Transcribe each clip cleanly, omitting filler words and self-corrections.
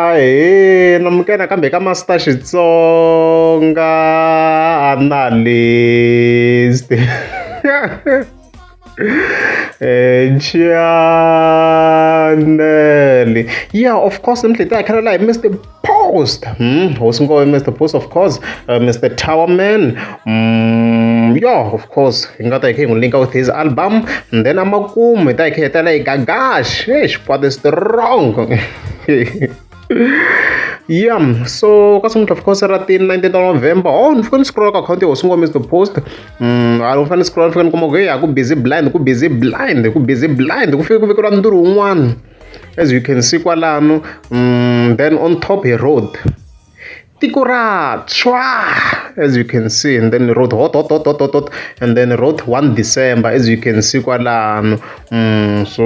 Ahee namukela nakambe ka Master Xitsonga Analyst channel yeah of course namuntlha hi ta hi khalela hi Mr Post hosi ngove Mr Post of course Mr Towerman yeah of course hi nga ta hi kha hi n'wi linka with his album and then amakumu hi ta hi kha hi tela hi Gagash hey xikwati strong yeah so ka siku of course ra ti 19 ta November oh ni fike ni scroll ka akhawunti ya hosi ngome Mr Post a ni fanele ni scroll ni fika ni kuma ku hey a ku busy blind ku busy blind ku busy blind ku fike ku vekeriwa ntirho wun'wana as you can see kwalano then on top hi road tiko ra tshwa as you can see and then road hot hot hot hot hot hot and then road 1 December as you can see kwalano so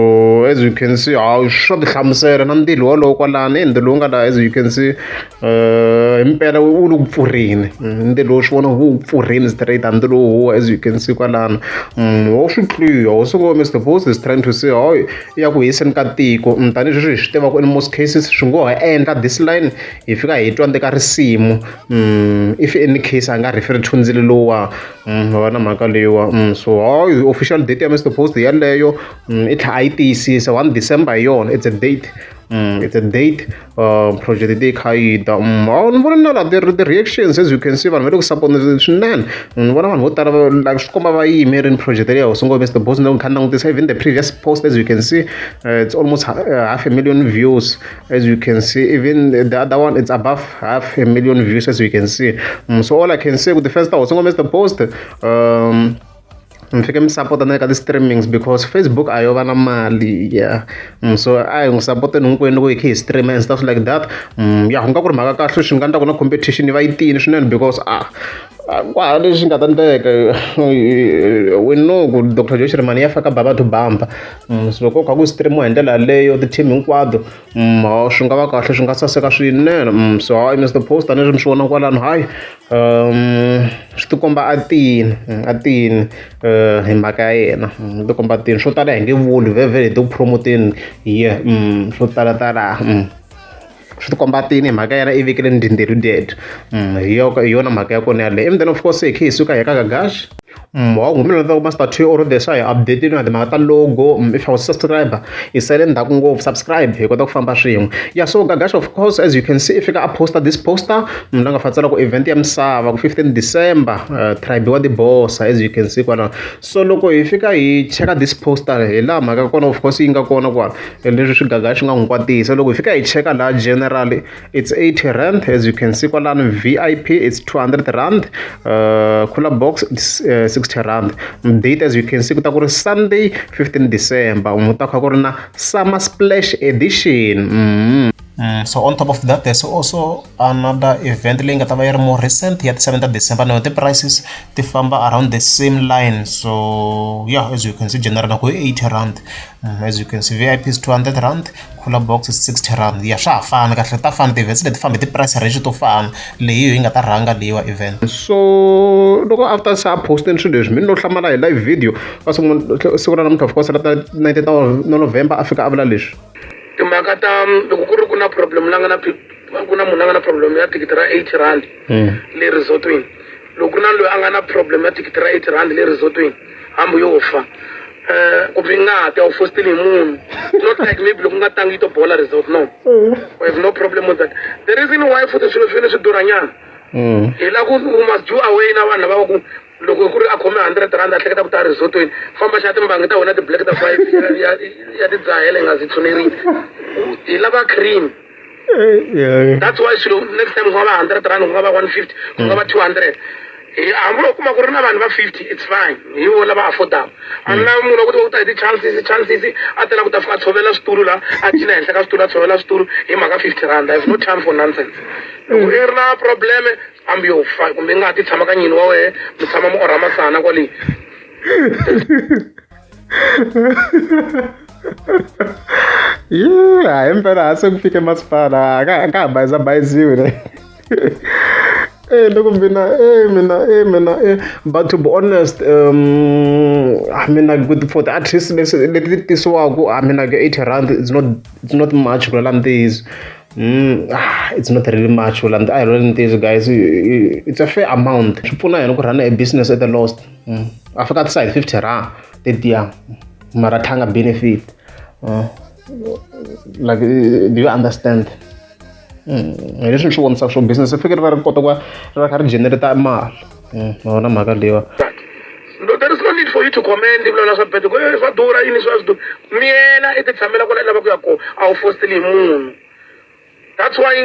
as you can see hawu swa ti hlamusela na ndzilo wolowo kwalano i ndzilo lowu nga laha as you can see himpela wu le ku pfurheni ndzilo wo swi vona wu pfurheni straight a ndzilo wo huwa as you can see kwalano wo swi clear wo swi ngo Mr Post is trying to say hayi ya ku hiseni ka tiko tanihi sweswi hi swi tivaka in most cases swi ngo ha endla this line hi fika hi twa ka risimu if any case a nga refer to ndzilo lowuwa va na mhaka leyiwa so hayi official date ya Mr Post yeleyo i tlhela a yi tiyisisa 1 December hi yona it's a date it's a date project leyi kha yi ta ni vona na la the reactions as you can see vanhu va le ku support swinene ni vona vanhu vo tala like swi komba va yimerini project leyi hosi ngove Mr Post loko ni kha ni langutisa even the previous post as you can see it's almost half a million views as you can see even the other one it's above half a million views as you can see so all I can say with the first hosi ngove Mr Post mi fike mi sapota na le ka ti-streamings because Facebook a yo va na mali yeah so a hi n'wi sapoteni hinkwenu loko hi kha hi stream and stuff like that ya ku nga ku ri mhaka kahle swi nga endla ku na competition yi va yi tiyile swinene because a ku hava lexi nga ta endleka we know ku Dr Joe Shirimani ya faka baba to bamba so loko ku kha ku stream-iwa hi ndlela yaleyo ti-team hinkwato swi nga va kahle swi nga saseka swinene so hayi Mr Post tanihileswi mi swi vona kwalano hayi swi tikomba a tiyini a tiyini hi mhaka ya yena swi tikomba a tiyini swo tala hi nge vuli vhele hi ti ku promoteni hi ye swo talatala swi tikomba a tiyini hi mhaka ya yena i vekele ndhindheri dead hi hi yona mhaka ya kona yaleyo and then of course hi khe hi suka hi ya ka Gagash wa humelela ku Master T already se a hi update na timhaka ta logo if I was subscriber hi sale ndzhaku ngopfu subscribe hi kota ku famba swin'we yeah so Gagash of course as you can see i fika a poster this poster munhu la nga fatsela ku event ya misava ku 15 December tribe wa tibosa as you can see kwalaho so loko hi fika hi cheka this poster hi laha mhaka kona of course yi nga kona kwala leswi swi Gagash swi nga n'wi kwatisa loko hi fika hi cheka laha general it's 80 rand as you can see kwalano VIP it's 200 rand cooler box it's 60 rand date as you can see ku ta ku ri Sunday 15 December mu ta kha ku ri na summer splash edition So on top of that there's also another event leyi nga ta va yi ri more recent ya ti 7 ta December na ti-prices ti famba around the same line so yeah as you can see general na ku 80 rand as you can see VIP is 200 rand cooler box is 60 rand ya swa ha fana kahle ta fana ti-events leti famba hi ti-price range to fana leyi yi nga ta rhanga leyiwa event so loko after se a posteni swilo leswi mina no hlamala hi live video ka siku ra namuntlha of course ra ta 19 ta November a fika a vula leswi timhaka ta loko ku ri ku na problem la nga na ku na munhu a nga na problem ya thikithi ra 80 rand le resortweni loko ku ri na loyi a nga na problem ya thikithi ra 80 rand le resortweni hambi yo fa kumbe ngati a wu fositeli hi munhu not like maybe loko nga tangi yi to bola resort no we have no problem with that the reason why futhi swilo swi swi durhanyana hi la ku we must do away na vanhu lava ku loko ku ri a khome 100 rand a hleketa ku ta resortweni famba xa timbangi ta wena ti-black ta five ya ti dzahela yi nga zi tshuneriwi hi lava cream that's why swilo next time ku nga va 100 rand ku nga va 150 ku nga va 200 hi hambi u kuma ku ri na vanhu va 50 it's fine hi vo lava affordaka a ni lavi munhu wa ku ku ta hi ti-chances chances a tela ku ta fika a tshovela switulu la a cina henhla ka switulu a tshovela switulu hi mhaka 50 rand I have no time for nonsense loko i ri na problem hambi yo fa kumbe i nga ha ti tshama ka nyini wa wehe mi tshama mi orha masana kwale yeah himpela ha se ku fike masipala a ka ha bayizabayiziwi ne loko mina mina mina but to be honest I mean like with for the artists leti tisiwaku I mean like 80 rand it's not much ku lala ntiyiso It's not really much vula a hi loleni ntiyiso guys, it's a fair amount. Swi pfuna yena ku run a business at the lost. A fika a tisa hi 50 rand tetiya mara tlhanga benefit. Like, do you understand? Hi leswi ni swi vonisaka swo business ri fike ri va ri kota ku va ri va kha ri generate mali. Ma vona mhaka leyiwa. No, there is no need for you to comment vulavula swa beto ku swa durha yini swa swi durha. Miyela i ti tshamela kwala i lava ku ya kona, a wu fositeli hi munhu. That's why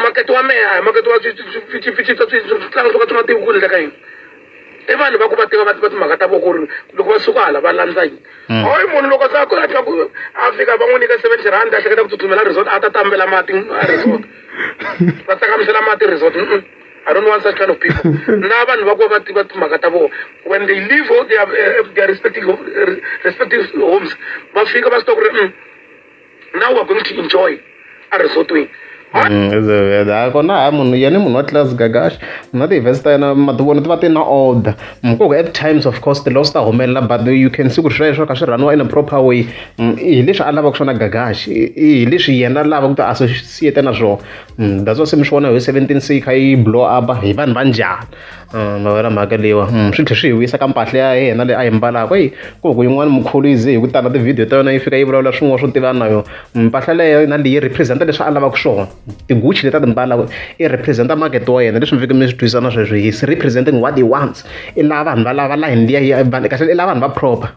makete wa mehe a hi makete wa switlangi swo ka swi nga tivi ku endleka yini. I vanhu va ku va tiva va tiva timhaka ta vona ku ri loko va suka hala va landza yini. Hayi munhu loko se a ku a twa ku a fika va n'wi nyika R70 a hleketa ku tsutsumela resort a ta tambela mati a resort. Va tsakamisela mati resort. I don't want such kind of people. Na vanhu va ku va tiva timhaka ta vona. When they leave their respective homes, va fika va swi tiva ku ri now we are going to enjoy a resortweni. Ha kona ha munhu yena i munhu wa class Gagash, na ti-events ta yena ma ti vona ti va ti na order. Ku at times of course ti-loss ta humelela, but you can see ku ri swilo swo kha swi rhaniwa in a proper way. Hi leswi a lavaka swona Gagash, hi leswi yena a lavaka ku ti associate na swona. That's why se mi swi vona hi 17 se yi kha yi blow up hi vanhu va njhani. Ma vona mhaka leyiwa. Swi tlhela swi hi vuyisa ka mpahla ya yena leyi a yi mbalaka. Eyi ku ku yin'wana mkhulu yi ze hi ku tala ti-video ta yona yi fika yi vulavula swin'wana swo tivana na yona. Mpahla leyo na leyi represent-a leswi a lavaka swona. Ti-Gucci leti a ti mbalaka i represent-a market wa yena, leswi mi fike mi swi twisisa na sweswo. He's representing what he wants. I lava vanhu va lava line liya, kahle i lava vanhu va proper,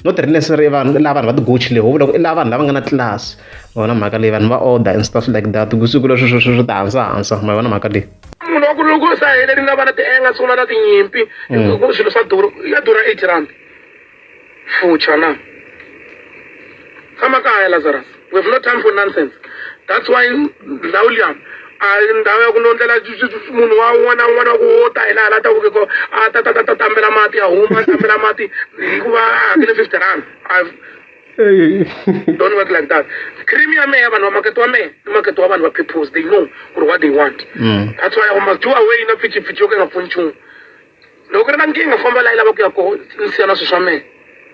not necessarily vanhu i lava vanhu va ti-Gucci leyi ho vula ku i lava vanhu lava nga na class. Ma vona mhaka leyi, vanhu va order and stuff like that, ku siku leswi swi swi ti hansa hansa. Ma vona mhaka leyi. Munhu wa ku loko se a heleli nga va na ti-anger, sungula na tinyimpi ku swilo swa durha, ya durha R80 fucha na tshama kaya. Lazarus, we have no time for nonsense. That's why ndhawu liya a ndhawu ya ku no ndlela munhu wa un'wana na un'wana wa ku wo ta hi laha la ta ku ko a ta ta ta ta tambela mati ya huma a tambela mati hikuva a hakele R50. Don't work like that. Cream ya mehe, vanhu va makete wa mehe i makete wa vanhu va purpose. They know ku ri what they want. That's why I must do away na pfichipfichi yo ka yi nga pfuni nchumu. Loko ku ri na nkingha, famba laha yi lavaka ku ya koho, ni siya na swilo swa mehe,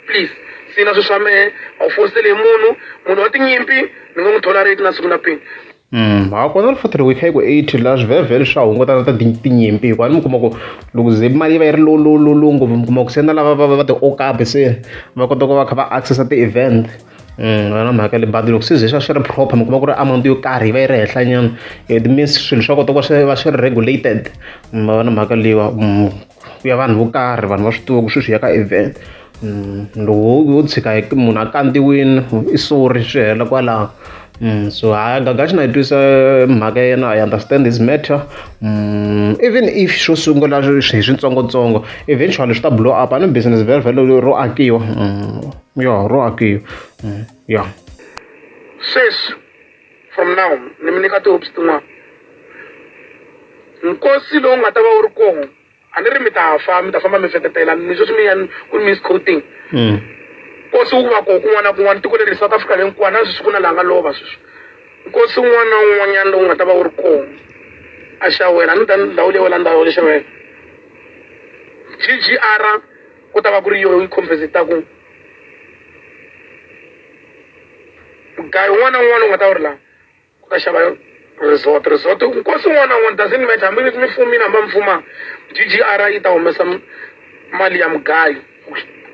please. Siya na swilo swa mehe, a wu fositeli hi munhu. Munhu wa tinyimpi ni nga n'wi tolerate na siku na pini. Ha kona futhi loko yi kha yi ku 80 la swi vhele swa hunguta na ta tinyimpi, hikuva ni mi kuma ku loko ze mali yi va yi ri low low low low ngopfu, mi kuma ku se na lava va ti-okapi se va kota ku va kha va access ti-event. Na mhaka leyi, but loko se ze swa swi ri proper, mi kuma ku ri amount yo karhi yi va yi ri henhla nyana, it means swilo swa kota ku va swi va swi ri regulated. Ma vona mhaka leyiwa, ku ya vanhu vo karhi, vanhu va swi tiva ku sweswi hi ya ka event. Loko wo tshika munhu a kandziwini i sorry, swi hela kwalaho. So hayi, Gagashi na yi twisa mhaka ya yena. I understand his matter. Even if xo sungula hi switsongotsongo, eventually swi ta blow up. A ni business vhele vhele ro akiwa. Ya ro akiwa ya. Sweswi from now ni mi nyika ti-hopes tin'wana. Nkosi lowu nga ta va wu ri kona, a ni ri mi ta fa, mi ta famba mi feketela ni sweswi mi ya ku misquoting. Nkosi wu va koho kun'wana na kun'wana tiko leri South Africa hinkwayo, na sweswi ku na laha nga lova sweswi. Nkosi wun'wana na wun'wanyana lowu nga ta va wu ri kona a xawela, a ni ta ndhawu leyi wela ndhawu le xawela GGR, ku ta va ku ri yoho yi compensate-ku mugayo wun'wana na wun'wana wu nga ta wu ri laha ku ta xava resort. Resort, nkosi wun'wana na wun'wana, doesn't matter hambi mi fumile hambi a mi fumanga, GGR yi ta humesa mali ya mugayo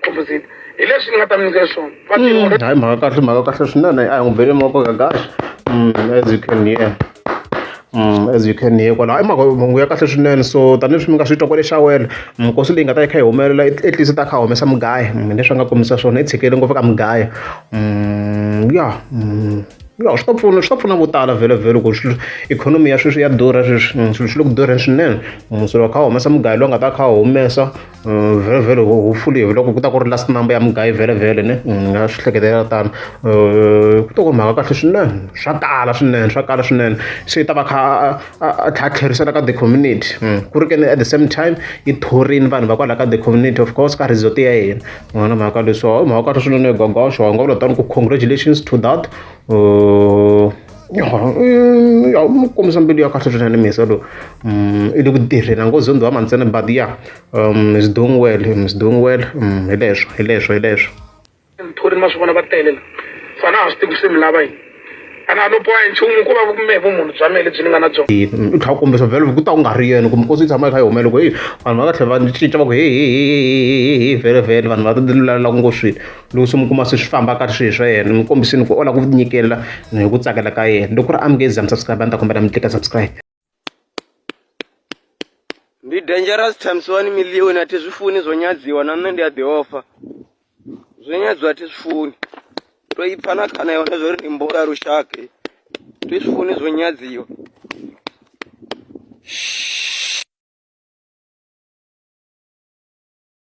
compensate. Hi leswi ni nga ta mi nyika swona vatirhi. Hayi, mhaka kahle, mhaka kahle swinene. A hi n'wi beli mavoko Gagash. As you can hear, as you can hear kwalaho, i mhaka mahungu ya kahle swinene. So tanihileswi mi nga swi twa kwale xawela, nkosi leyi nga ta yi kha yi humelela, at least ta kha humesa mugaya. Leswi a nga kombisa swona i tshikele ngopfu ka mugaya. Ya ya swi ta pfuna, swi ta pfuna vo tala vhele vhele, ku ikhonomi ya sweswi ya durha sweswi. Swilo swi le ku durheni swinene. So loko kha humesa mugayo lowu nga ta kha humesa vhele vhele, hopefully loko ku ta ku ri last number ya mugayo vhele vhele, ne ni nga swi hleketelela tano, ku ta ku ri mhaka kahle swinene. Swa kala swinene, swa kala swinene. Se i ta va kha a tlhela a tlherisela ka the community, ku ri ke ni at the same time yi thorini vanhu va kwala ka the community, of course ka resort ya yena. Vona mhaka leswi, i mhaka kahle swinene. Gagash, hi nga vula tano ku congratulations to that. Ya mu kombisa mbilu ya kahle swinene misa lowu. I le ku tirheni, a ngo zondi wa ntsena, but yeah, is doing well, is doing well. Hi leswo, hi leswo, hi leswo. Thori ma swi vona va tele la, so a na ha swi tivi ku se mi lava yini. A na no boha hi nchumu ku va mehe vumunhu bya mehe lebyi ni nga na byona. U tlhela u kombisa vhele ku ta ku nga ri yena kumbe nkosi yi tshama yi kha yi humela ku heyi vanhu va nga tlhela va cinca va ku heyi heyi heyi heyi vhele vhele vanhu va ta ku ngo swilo loko se mi kuma se swi famba ka swilo swa yena mi kombisini ku o lava ku nyikela hi ku tsakela ka yena loko ku ri amukezi mi subscribe a ni ta kombela mi tlika subscribe. Ndi dangerous times 1 million a thi zwi funi zwo nyadziwa na nṋe ndi a ḓi ofha zwo nyadziwa a thi zwi funi to i pfa na khana yone zwori ndi mbola ya lushaka thi zwi funi zwo nyadziwa.